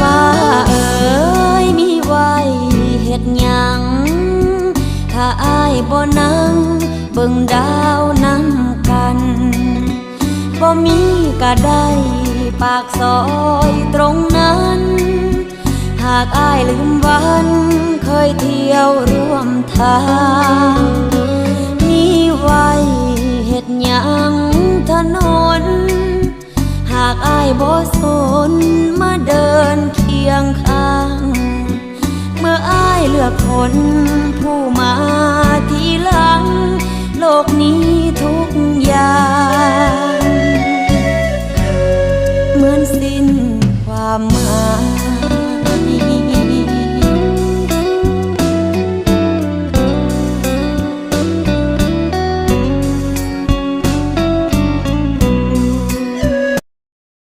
ຟ້າເອີຍ ມີໄວ້ເຮັດຫຍັງ ຖ້າອ້າຍບໍ່ນັ່ງເບິ່ງດາວນຳກັນ ບໍ່ມີກະໄດ້ປາກຊອຍຕົງນັ້ນ ຫາກອ້າຍລືມວັນເຄີຍທ່ຽວຮ່ວມທາງ ມີໄວ້ເຮັດຫຍັງຖະໜົນ ຫາກອ້າຍບໍ່ສົນມາເດີນຄຽງຂ້າງ ເມື່ອອ້າຍເລືອກຄົນຜູ້ມາທີຫຼັງ ໂລກນີ້ທຸກຢ່າງເໝືອນສິ້ນຄວາມໝາຍ.